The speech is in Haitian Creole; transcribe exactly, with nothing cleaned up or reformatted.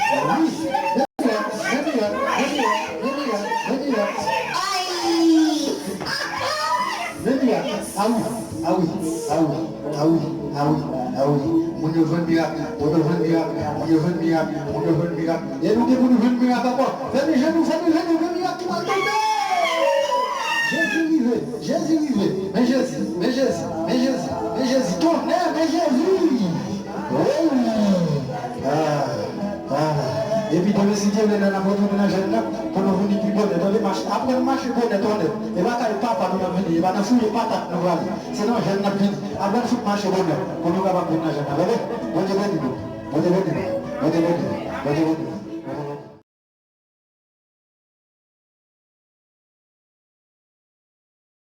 Wi. Men mirak, men mirak, men mirak, men mirak, men mirak. Ay! Men mirak. Awi, awi, awi, awi, awi, awi. Moun yo jwenn mirak, moun yo jwenn mirak, moun yo jwenn mirak, moun yo jwenn mirak. E nou gen pou nou jwenn mirak ankò. Fèmen je nou, fèmen je nou, men mirak ki pral tonbe. Jezi rive, Jezi rive. Men Jezi, men Jezi, men Jezi, men Jezi. Tonnè, men Jezi. Wi. Ah, ah. Epi demen si Dye vle, lè n ap retounen nan jèn nan, pou nou vini pi bonè. Tande, mache, aprann mache bonè, tonnè. E pa kay papa nou n ap vini, e pa nan fouye patat nou prale. Se nan jèn n ap vini. Aprann fout mache bonè, pou nou kapab vin nan jèn nan. Tande? Bondye beni nou. Bondye beni nou. Bondye beni nou. Bondye beni nou.